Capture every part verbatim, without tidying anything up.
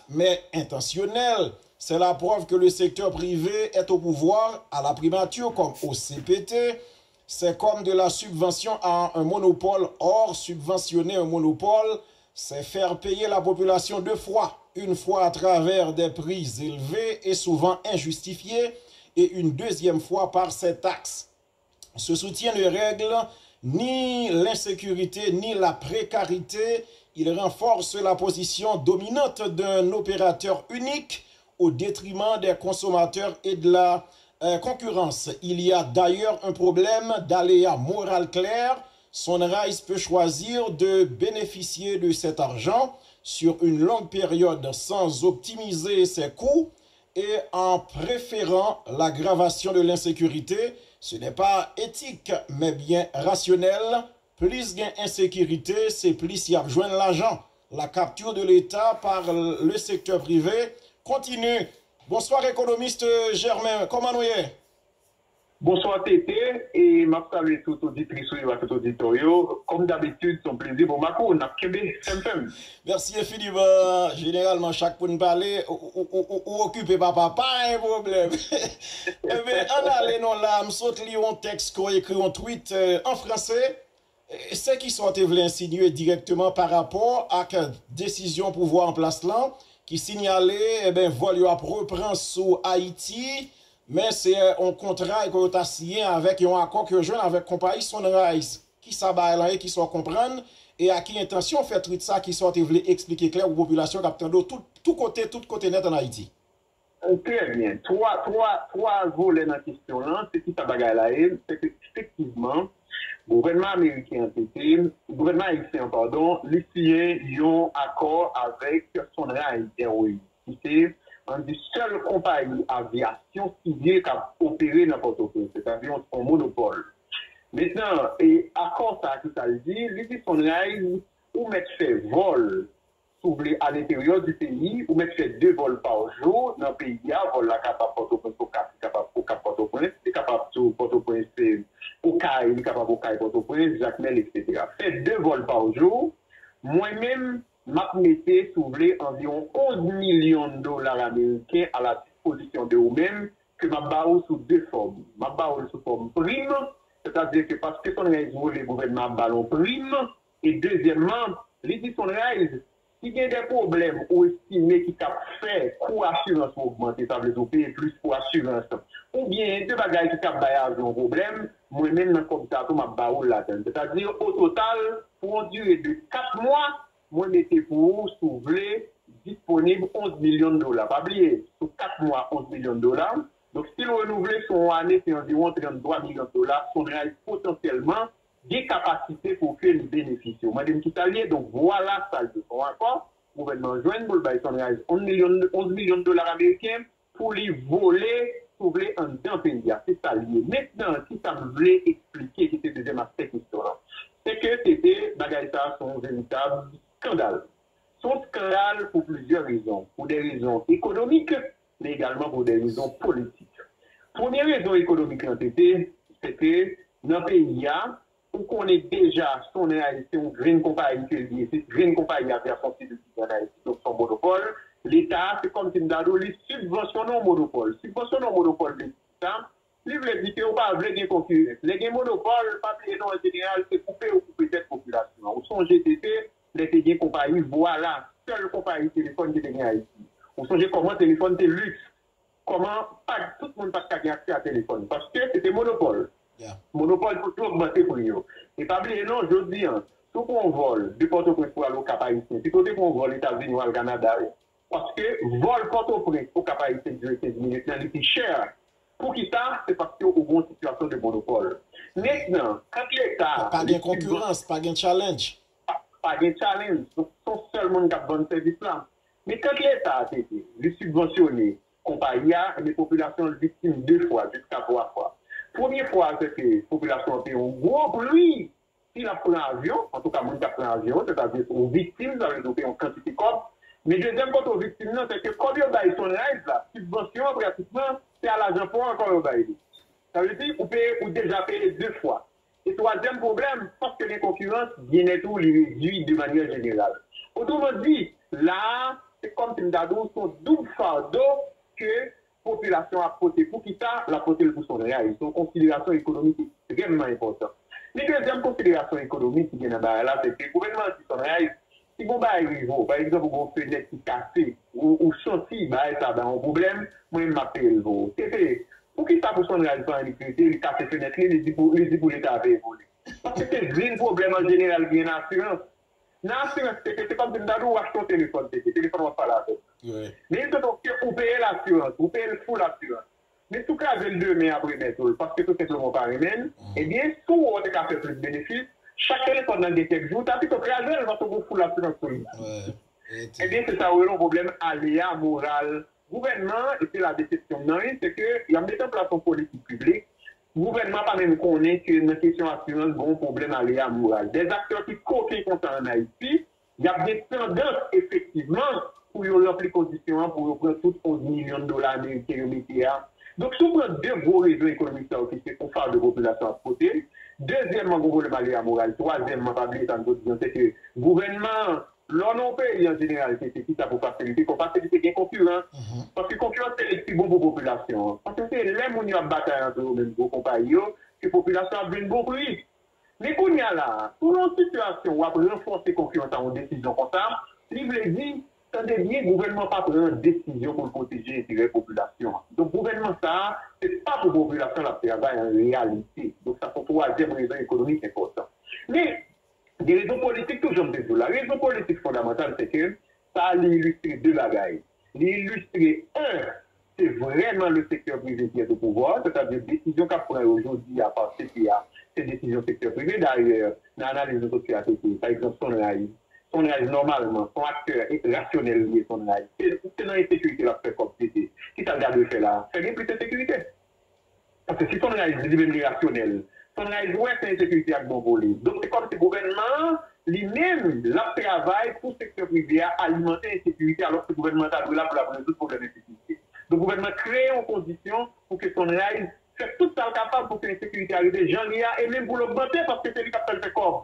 mais intentionnelle. C'est la preuve que le secteur privé est au pouvoir, à la primature comme au C P T. C'est comme de la subvention à un monopole. Or, subventionner un monopole, c'est faire payer la population deux fois. Une fois à travers des prix élevés et souvent injustifiés, et une deuxième fois par ces taxes. Ce soutien ne règle ni l'insécurité ni la précarité. Il renforce la position dominante d'un opérateur unique au détriment des consommateurs et de la euh, concurrence. Il y a d'ailleurs un problème d'aléa moral clair. Sunrise peut choisir de bénéficier de cet argent sur une longue période sans optimiser ses coûts et en préférant l'aggravation de l'insécurité. Ce n'est pas éthique, mais bien rationnel. Plis gen ensekirite, se plis y ap jwenn lajan. La capture de l'État par le secteur privé continue. Bonsoir, économiste Germain, kòman nou ye? Bonswa Tete, e m ap salye tout oditris ou yo ak tout oditè w yo. Kòm dabitid, se yon plezi pou m ak ou, n ap kenbe fèm fèm. Mèsi enfiniman. Jeneralman, chak pou n pale, ou, ou, ou, ou, ou okipe papa, pa gen pwoblèm. Ebyen, ann ale non la, m sot li yon tèks ke w ekri, yon tweet euh, an franse. Se kisa w te vle ensinye dirèkteman pa rapò ak desizyon pouvwa an plas lan ki sinyale, eben, vòl yo ap repran sou Ayiti, men se yon kontra ke yo ta siyen avèk yon akò ke yo jwenn avèk konpayi Sunrise. Kisa bagay lan ye, kisa w konprann, e a ki entansyon w fè twit sa, kisa w te vle eksplike klè pou popilasyon k ap tande w tout, tout kote, tout kote nèt ann Ayiti? Trè byen. Twa, twa, twa volè nan kesyon lan, se kisa bagay la ye? Se ke efektivman, gouvènman ameriken an te te, gouvènman ayisyen an, padon, li siyen yon akò avèk Sunrise Airways, ki se, ann di, sèl konpayi avyasyon sivil k ap opere nan Pòtoprens, sètadi yon, yon monopòl. Mentnan, e, akò sa a, kisa l di? Li di Sunrise, ou mèt fè vòl si w vle, alenteryè di peyi, ou mèt fè de vòl pa jou nan peyi a. Vòl la kapab Pòtoprens Okap, li kapab Okap Pòtoprens, li kapab tou Pòtoprens Okay, li kapab Okay Pòtoprens, Jakmèl, etsetera. Fè de vòl pa jou. Mwen menm, m ap mete, si w vle, anviwon onz milyon dola ameriken a la dispozisyon de ou menm, ke m ap ba ou sou de fòm. M ap ba ou l sou fòm prim, sètadi ke paske Sunrise vole, gouvènman ap ba l yon prim. E dezyèmman, li di Sunrise, si gen de pwoblèm ou estime ki k ap fè kou asirans ou ogmante, sa vle di ou peye plis pou asirans, oubyen de bagay ki k ap bay avyon pwoblèm, mwen menm nan kòb sa a tou m ap ba ou l ladann. Sètadi, o total, pou yon dire de kat mwa, mwen mete pou ou, si w vle, disponib onz milyon dola. Pa bliye, sou kat mwa, onz milyon dola. Donk, si l renouvle sou yon ane, se anviwon tranntwa milyon dola Sunrise potansyèlman gen kapasite pou ke li benefisye. Ou mande m kisa l ye, donk, vwala sa l ye. Se yon akò gouvènman an jwenn pou l bay Sunrise onz milyon, onz milyon dola ameriken pou li vole, si w vle, anndan peyi a. Se sa l ye. Mentnan, kisa m vle eksplike ki se dezyèm aspè kesyon an? Se ke se te, bagay sa a se yon veritab eskandal. Se yon eskandal pou plizyè rezon. Pou de rezon ekonomik, men egalman pou de rezon politik. Premye rezon ekonomik lan se te, se ke nan peyi a, ou konnen deja Sunrise se yon grenn konpayi ke l ye, se grenn konpayi avyasyon sivil ki gen ann Ayiti, donk se yon monopòl. Leta a, se kòmsi m ta di w, li sibvansyone yon monopòl. Sibvansyone yon monopòl vle di sa, li vle di ke ou pa vle gen konkirans. Lè gen monopòl, pa bliye non, an jeneral, se koupe yo koupe tèt popilasyon an. Ou sonje se te, lè te gen konpayi Vwala, sèl konpayi telefòn ki te gen Ayiti. Ou sonje kòman telefòn te liks, kòman pa, tout moun pa t ka gen aksè a telefòn, paske se te monopòl. Monopòl toujou ogmante pri yo. E pa bliye non, jodi a, si w pran yon vòl de Pòtoprens pou al Okap Ayisyen, pito w te pran yon vòl Etazini ou al Kanada, wi. Paske vòl Pòtoprens Okap Ayisyen ki dire kenz minit lan, li pi chè. Poukisa? Se paske ou gen yon sitiyasyon de monopòl. Mentnan, kant Leta a, pa gen konkirans, pa gen challenge. Pa, pa gen challenge. Donk, se yon sèl moun k ap vann sèvis la. Men kant Leta a te di, li sibvansyone konpayi a, ebyen popilasyon an viktim de fwa, jiska twa fwa. Premye fwa a, se ke popilasyon an peye yon gwo pri si l ap pran avyon, antouka moun k ap pran avyon yo, sètadi ou viktim, sa vle di ou peye yon kantite kòb. Men dezyèm kote ou viktim nan, se ke kòb yo bay Sunrise la, sibvansyon an pratikman, se a lajan pò ankò yo bay li. Sa vle di, ou peye, ou deja peye de fwa. E twazyèm pwoblèm, paske gen konkirans, byennèt ou li redui de manyè jeneral. Otreman di, la a, Se kòmsi m ta di w, se yon doub fado ke popilasyon ap pote. Poukisa l ap pote l pou Sunrise? Se yon konsiderasyon ekonomik ekstrèmman enpòtan. Men dezyèm konsiderasyon ekonomik ki gen nan bagay la, se ke gouvènman an di Sunrise, si gon bagay rive w, pa egzanp, ou gon fenèt ki kase, ou, ou santi bagay sa ba yon pwoblèm, mwen menm m ap peye l pou ou. T P, poukisa pou Sunrise pa annik rete, li kase fenèt li, li di pou, li di pou Leta peye pou li? Paske se vin pwoblèm an jeneral ki gen nan asirans. Nan asirans, T P, se kòmsi m ta di w achte yon telefòn, T P, telefòn w ap pale avè l. Men se donk ke ou peye l asirans, ou peye l full asirans. Men si w kraze l demen apre mèt ou l, paske tou senpleman w pa renmen l, ebyen, si w wè w te ka fè plis benefis, chak telefòn nan gen kèk jou, w ta pito kraze l paske w gon full asirans sou li. Ebyen, se sa w rele yon pwoblèm aleya moral gouvènman an, e se la desepsyon m nan, wi, se ke y ap mete an plas yon politik piblik, gouvènman pa menm konnen ke nan kesyon asirans, gen yon pwoblèm aleya moral. Dèzaktè ki koken konsa ann Ayiti, y ap gen tandans, efektivman, pou yo ranpli kondisyon an, pou yo pran tout onz milyon dola ameriken yo mete a. Donk, si w pran de gwo rezon ekonomik sa yo ki se yon fado popilasyon ap pote, dezyèmman, gon pwoblèm aleya moral, twazyèmman, pa bliye sa m sot di an, se ke gouvènman an, lè w nan yon peyi an jeneral, se, se kisa pou fasilite? Pou fasilite gen konkirans. Paske konkirans se li k pi bon pou popilasyon an. Paske se lè moun yo ap batay antre yo menm, gwo konpayi yo, ke popilasyon ap jwenn bon pri. Men kounye a la a, si w nan yon sitiyasyon w ap ranfòse konkirans a yon desizyon konsa, li vle di, tande byen, gouvènman pa pran desizyon pou l pwoteje enterè popilasyon an. Donk, gouvènman sa a, se pa pou popilasyon l ap travay an reyalite. Donk, sa se yon twazyèm rezon ekonomik enpòtan. Men, gen rezon politik tou, jan m te di w la. Rezon politik fondamantal, se ke sa a, li ilistre de bagay. Li ilistre, en, se vrèman le secteur privé qui est au pouvoir, sètadi desizyon k ap pran yo jodi a pa C P A, se desizyon sektè prive. Dayè, nan analiz nou sot fè a, se ke, pa egzanp, Sunrise. Sunrise, nòmalman, se yon aktè rasyonèl li ye, Sunrise. Se, se nan ensekirite l ap fè kòb, T T. Kisa l ta dwe fè la? Fè gen plis ensekirite. Paske si Sunrise li menm li rasyonèl, Sunrise wè se ensekirite a k bon pou li. Donk, se kòmsi gouvènman an, li menm, l ap travay pou sektè prive a alimante ensekirite, alòske gouvènman an ta dwe la pou l ap rezoud pwoblèm ensekirite. Donk, gouvènman kreye yon kondisyon pou ke Sunrise fè tout sa l kapab pou ke ensekirite a rete jan l ye a, e menm pou l ogmante, paske se li k ap fè l fè kòb.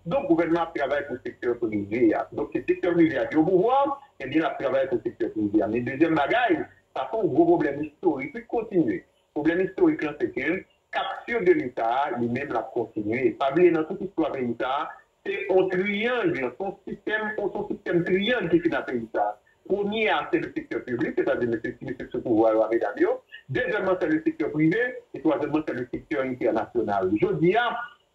Donk, gouvènman ap travay pou sektè prive a. Donk, se sektè prive a ki o pouvwa, ebyen, l ap travay pou sektè prive a. Men dezyèm bagay, sa se yon gwo pwoblèm istorik wi k kontinye. Pwoblèm istorik lan, se ke kapti de Leta a, li menm, l ap kontinye. Pa bliye, nan tout istwa peyi sa a, se yon triyang, se yon sistèm, se yon sistèm triyang ki fin a peyi sa a. Premye a, se le sektè piblik, sètadi mesye, ti mesye k sou pouvwa yo a medam yo. Dezyèmman, se le sektè prive. E twazyèmman, se le sektè entènasyonal. Jodi a,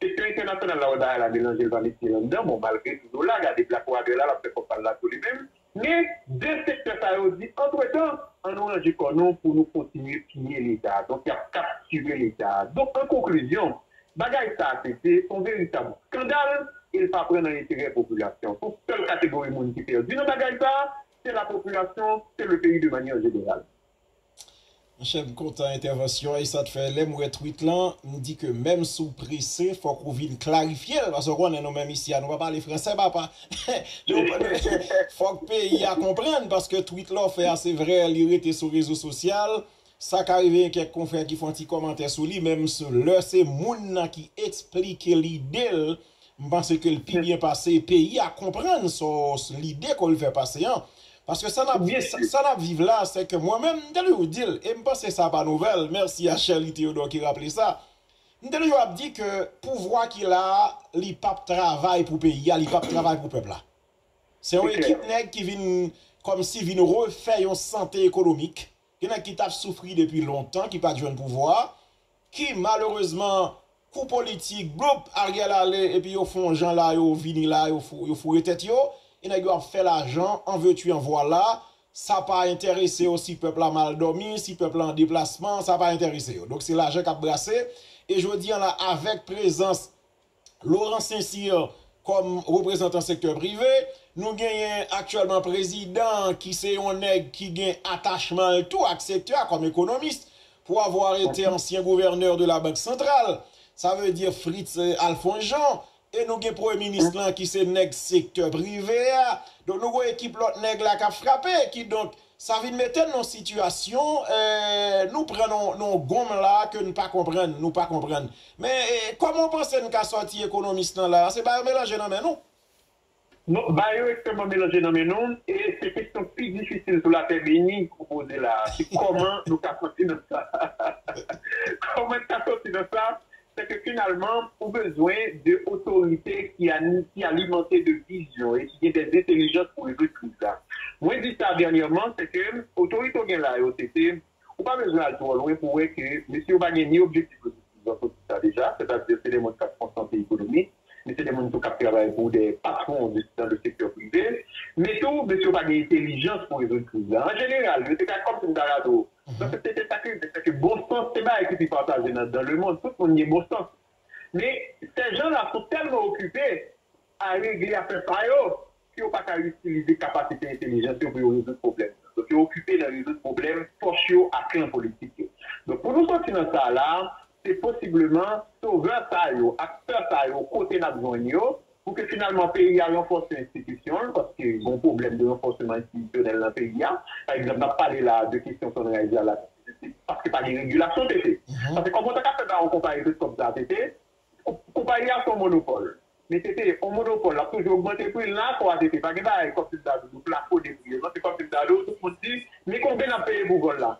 sektè entènasyonal la, w wè bagay la melanje, l pa met pye l anndan. Bon, malgre tou dola, gade Blackwater la, l ap fè kòb pa l la tou li menm. Men, de sektè sa yo di, antretan, ann nou ranje kò nou pou nou kontinye piye Leta a. Donk, y ap kaptire Leta a. Donk, an konklizyon, bagay sa a, se, se yon veritab eskandal e l pa pran nan enterè popilasyon. Se yon sèl kategori moun ki pèdi nan bagay sa a, se la popilasyon, se le peyi de manyè jeneral. Monchè, m kontan entèvansyon an, e sa k fè lè m wè tweet lan, m di ke menm si w prese, fòk ou vin klarifye l, paske w konnen nou menm isi a, nou pa pale fransè, papa. Fòk peyi a konprann, paske tweet la w fè a, se vrè, li rete sou rezo sosyal. Sa ka rive gen kèk konfrè ki fè yon ti kòmantè sou li, men m, lè se moun nan ki eksplike lide l, m panse ke l pi byen pase peyi a konprann sa w, lide ke w fè pase an. Paske sa n ap, sa, sa n ap viv la, se ke mwen menm, m te toujou di l, e m panse sa pa nouvèl, mèsi a Shirley Theodore ki raple sa. M te toujou ap di ke pouvwa ki la a, li p ap travay pou peyi a, li p ap travay pou pèp la. Se yon ekip nèg ki vin, kòmsi vin refè yon sante ekonomik. Gen nèg ki t ap soufri depi lontan, ki pa t jwenn pouvwa, ki malerezman, kou politik, bloup, Ariel ale, epi yo fè yon jan la, yo vini la, yo fou, yo foure tèt yo, e nèg yo ap fè lajan, an veux-tu, en voilà, sa pa enterese yo si pèp la mal dòmi, si pèp la an deplasman, sa pa enterese yo. Donk, se lajan k ap brase, e jodi a la, avèk prezans Laurent Saint-Cyr kòm reprezantan sektè prive. Nou genyen aktyèlman prezidan an ki se yon nèg ki gen atachman l tou ak sektè a kòm ekonomis, pour avoir été ancien gouverneur de la Banque Centrale, sa vle di Fritz, eh, Alphonse Jean, e nou gen premye minis lan ki se nèg sektè prive a. Donk nou gen ekip lòt nèg la k ap frape, kidonk Sa vin mete n nan yon sitiyasyon, eh, nou pran nan, nan yon gonm la ke n pa konprann, nou pa konprann. Men, eh, kòman w panse n ka sòti ekonomis lan la? Se bagay yo melanje nan men nou. Non, bagay yo ekstrèmman melanje nan men nou, e se kesyon pi difisil sou latè beni ou poze la a. Se kòman nou ka sòti nan sa? Kòman n ka sòti nan sa? Se ke finalman, ou bezwen de otorite ki, ani- ki alimante de vizyon e ki gen de entèlijans pou rezoud kriz la. Mwen di sa dènyèman, se ke otorite w gen la yo, se ke ou pa bezwen al twò lwen pou wè ke mesye yo pa gen ni objektif rezoud kriz la, sòti sa deja, sètadi se de moun k ap konsantre ekonomi, men se de moun tou k ap travay pou de patwon dan le sektè prive, men tou, mesye yo pa gen entèlijans pou rezoud kriz la. An jeneral, yo te ka kòm si m ta gade w, nan sosyete sa ki rive, se ke bon sans se bagay ki pi pataje nan dan le mond. Tout moun gen bon sans. Men, ces gens-là sont tellement occupés a regle afè pa yo, ke yo pa ka itilize kapasite entèlijans yo pou yo rezoud pwoblèm nan. Donk, yo okipe nan rezoud pwoblèm pòch yo ak klan politik yo. Donk, pou nou sòti nan sa la, se posibleman sovè sa yo, aktè sa yo, kote n ap jwenn yo, pou ke finalman peyi a ranfòse enstitisyon l, paske gen yon pwoblèm de ranfòsman enstitisyonèl nan peyi a. Pa egzanp, n ap pale la de kesyon Sunrise la, la, paske pa gen regilasyon, T T. Paske kòman w ta ka fè ba yon konpayi tout kòb sa, T T? Konpayi a se yon monopòl. Men T T, yon monopòl, l ap toujou ogmante pri l nan akò a, T T. Pa gen bagay kòm si m ta di w, nou plafone pri yo. Non, se kòm si m ta di w, tout moun di, men konbyen n ap peye pou vòl la?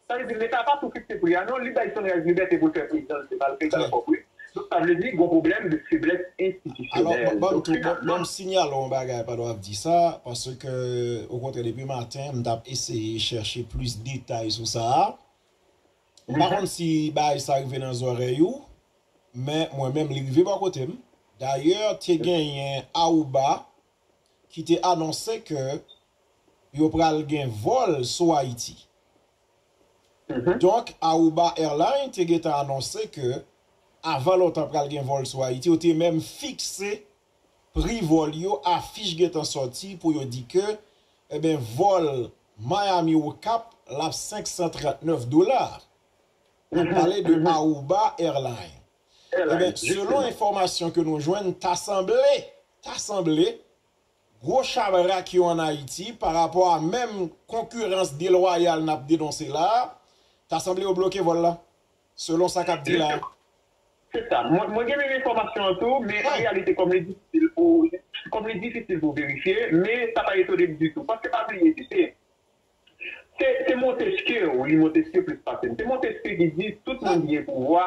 Sa vle di, Leta pa tou fikse pri a, non, li bay Sunrise libète pou l fè pri jan l vle, malgre l ta nan kòb, wi. Donk, sa vle di, gon pwoblèm de feblès enstitisyonèl. Alò, ban m tou, ban m sinyale yon bagay pandan w ap di sa, paske, okontrè, depi maten, m t ap eseye chèche plis detay sou sa a. M pa konn si bagay sa rive nan zòrèy ou, men mwen menm, li rive bò kote m. Dayè, te genyen Aruba ki te anonse ke yo pral gen vòl sou Ayiti. Donk, Aruba Airlines te gentan anonse ke avan lontan pral gen vòl sou Ayiti, yo te menm fikse pri vòl yo, afich gentan sòti pou yo di ke, eben, vòl Miami au Cap, l ap senk san trant nèf dola. N ap pale de Aruba Airlines. Eben, selon enfòmasyon ke nou jwenn, ta sanble, ta sanble, gwo chabrak yo ann Ayiti, pa rapò a menm konkirans delwayal n ap denonse la a, ta sanble yo bloke vòl la, selon sa k ap di la a. Se sa. Mwen, mwen gen menm enfòmasyon an tou, men an reyalite, kòm li difisil pou, kòm li difisil pou verifye, men sa pa etone m ditou. Paske pa bliye, T T, se, se Montesquieu, wi, Montesquieu plis pase m. Se Montesquieu ki di, tout moun ki gen pouvwa,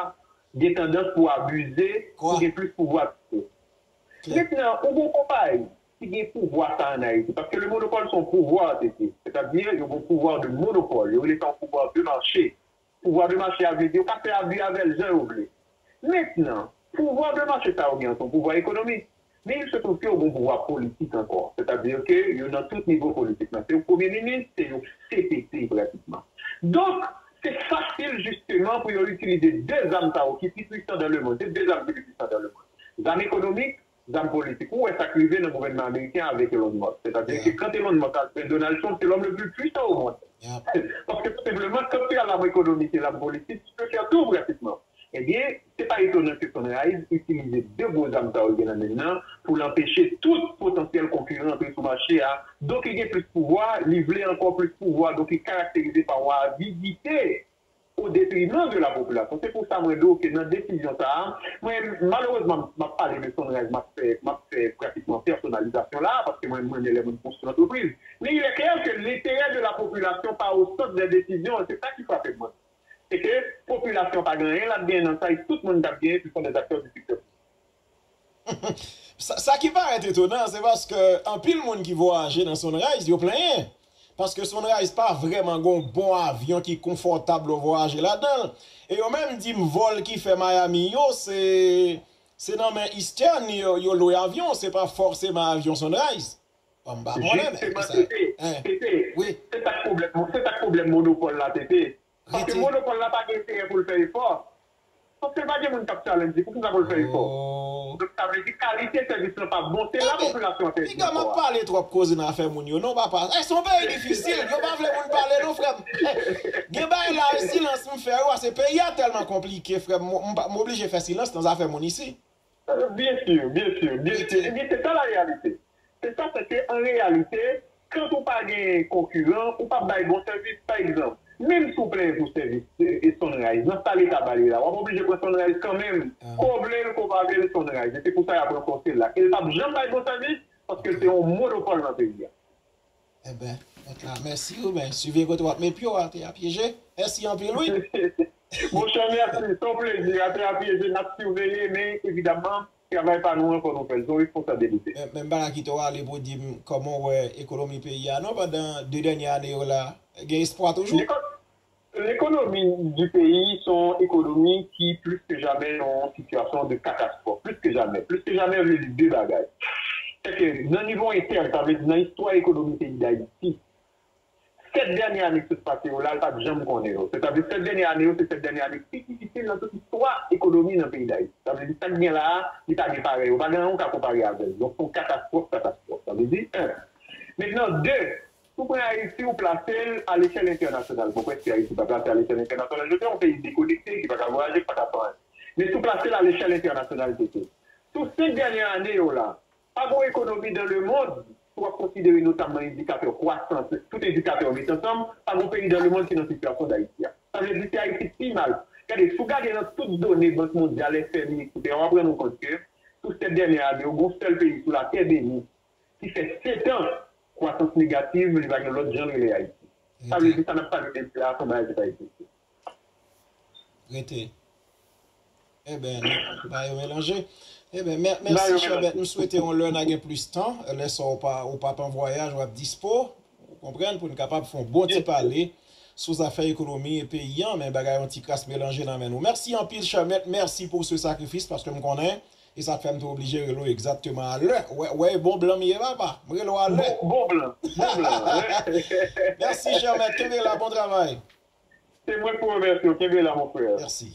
gen tandans pou abize, pou gen plis pouvwa toujou. Mentnan, ou gen yon konpayi ki gen pouvwa sa ann Ayiti, paske le monopole se yon pouvwa, T T. Sètadi, yo gen yon pouvwa de monopole, yo rele sa yon pouvwa de mache. Pouvwa de mache a vle di yo ka fè abi avè l jan yo vle. Mentnan, pouvwa de mache sa yo gen an se yon pouvwa ekonomik. Men il se trouve ke yo gen yon pouvwa politik ankò. Sètadi ke yo nan tout nivo politik la. Se yo premye minis, se yo C P T pratikman. Donk, se fasil jisteman pou yo itilize de zam sa yo ki pi pwisan dan le mond. Se de zam ki pi pwisan dan le mond. Zam ekonomik, zam politik. Ou wè sa k rive nan gouvènman ameriken avèk Elon Musk. Sètadi ke quand Elon Musk a jwenn Donald Trump, c'est l'homme le plus puissant au monde. Paske tou senpleman, quand tu as l'arme économique et l'arme politique, tu peux faire tout pratiquement. Ebyen, se pa etonan ke Sunrise itilize de gwo zam sa yo gen nan men l nan pou l anpeche tout potansyèl konkiran antre sou mache a. Donk, li gen plis pouvwa, li vle ankò plis pouvwa, donk li karakterize pa yon avidite au détriment de la population. Se pou sa mwen di w ke nan desizyon sa a, mwen, malerezman, m ap pale de Sunrise, m ap fè, m ap fè pratikman pèsonalizasyon la, paske mwen, mwen renmen lè moun konstwi antrepriz. Men il est clair que l'intérêt de la population pas au centre des décisions, se sa ki frape mwen. Se ke popilasyon pa gen anyen l ap genyen nan sa, e tout moun k ap genyen, ce sont des acteurs du secteur privé. Sa, sa ki parèt etonan, se paske anpil moun ki vwayaje nan Sunrise, yo plenyen. Paske Sunrise pa vrèman gen yon bon avyon ki konfòtab lè w vwayaje ladan l. E yo menm di m vòl ki fè Miami yo, se, se nan men Eastern yo, yo lwe avyon, se pa fòseman avyon Sunrise. Bon, m pa konnen, men. Jisteman, se, se, se, se sa k pwoblèm, se sa k pwoblèm monopòl la, T T. Paske monopòl la pa gen enterè pou l fè efò. Paske l pa gen moun k ap challenge li, poukisa pou l fè efò? Donk, sa vle di kalite sèvis lan pa bon, se la popilasyon an pèdi ankò a. Piga m ap pale twòp koze nan afè moun yo non, papa. Eh, se yon peyi difisil, yo pa vle moun pale non, frè m. Eh, gen bagay la, silans m fè yo a, se peyi a tèlman konplike, frè m, m, m oblije fè silans nan zafè moun isi. Byen si, byen si, byen si. Ebyen, se sa la reyalite. Se sa, se ke an reyalite, kan ou pa gen konkiran, ou p ap bay bon sèvis. Pa egzanp, menm si w plenyen pou sèvis e, e Sunrise, nan sa Leta ba li la, w ap oblije pran Sunrise kanmenm. Ke w vle l, ke w pa vle l, Sunrise. E se pou sa y ap ranfòse l la. E l p ap janm bay bon sèvis, Paske l se yon monopòl nan peyi a. Enben, mèt la, mèsi w, men siveye kote w ap met pye w, atè a pyeje. Mèsi anpil, wi. Monchè, mèsi, se yon plezi, atè a pyeje, n ap siveye, men evidaman, travay pa nou an, fò nou fè l, se yon responsabilite. Men, men m pa ka kite w ale pou w di m kòman w wè ekonomi peyi a, non, pandan de dènye ane yo la, gen espwa toujou? L'économie du pays, se yon ekonomi ki plis ke jamè nan yon sitiyasyon de katastwòf. Plis ke jamè. Plis ke jamè vle di de bagay. Se ke nan nivo entèn, sa vle di nan istwa ekonomi peyi Dayiti, sèt dènye ane ki sot pase yo la, l pa t janm konnen yo. Sètadi, sèt dènye ane yo, se sèt dènye ane ki pi difisil nan tout istwa ekonomi nan peyi Dayiti. Sa vle di, sa k gen la a, li pa gen parèy. Ou pa gen anyen ou ka konpare avè l. Donk, se yon katastwòf, katastwòf. Sa vle di, en. Mentnan, de, si w pran Ayiti, ou plase l a lechèl entènasyonal. Bon, prèske Ayiti pa plase a lechèl entènasyonal. Jodi a, yon peyi dekonekte, ki pa ka vwayaje, ki pa ka fè anyen. Men si w plase l a lechèl entènasyonal, tete. Sou senk dènye ane yo la, pa gen ekonomi dans le monde, si w ap konsidere notamman endikatè kwasans, tout endikatè yo met ansanm, pa gen peyi dans le monde ki nan sitiyasyon Dayiti a. Sa vle di se Ayiti ki pi mal. Gade, si w gade nan tout done Bank Mondyal, F M I, etsetera, w ap rann ou kont ke sou sèt dènye ane yo, gen yon sèl peyi sou latè beni ki fè sèt an kwasans negatif, li pa gen lòt jan l rele Ayiti. Sa vle di sa n ap pale de la, se yon bagay ki pa egziste. Rete. Enben, non, ba yo melanje. Enben, mè- mèsi, chè mèt. M swete yon lè n a gen plis tan. Lè sa w pa, ou pa p an vwayaj, w ap dispo. Ou konprann, pou n kapab fè yon bon ti pale sou zafè ekonomi peyi an, men bagay yon ti kras melanje nan men nou. Mèsi anpil, chè mèt. Mèsi pou se sakrifis, paske m konnen, e sa k fè m te oblije rele w egzakteman a lè. Wè, wè, bon blan m ye, papa. M rele w a lè. Bon, bon blan. Bon blan. Mèsi, chè mèt. Kenbe la, bon travay. Se mwen ki pou remèsye w. Kenbe la, mon frè. Mèsi.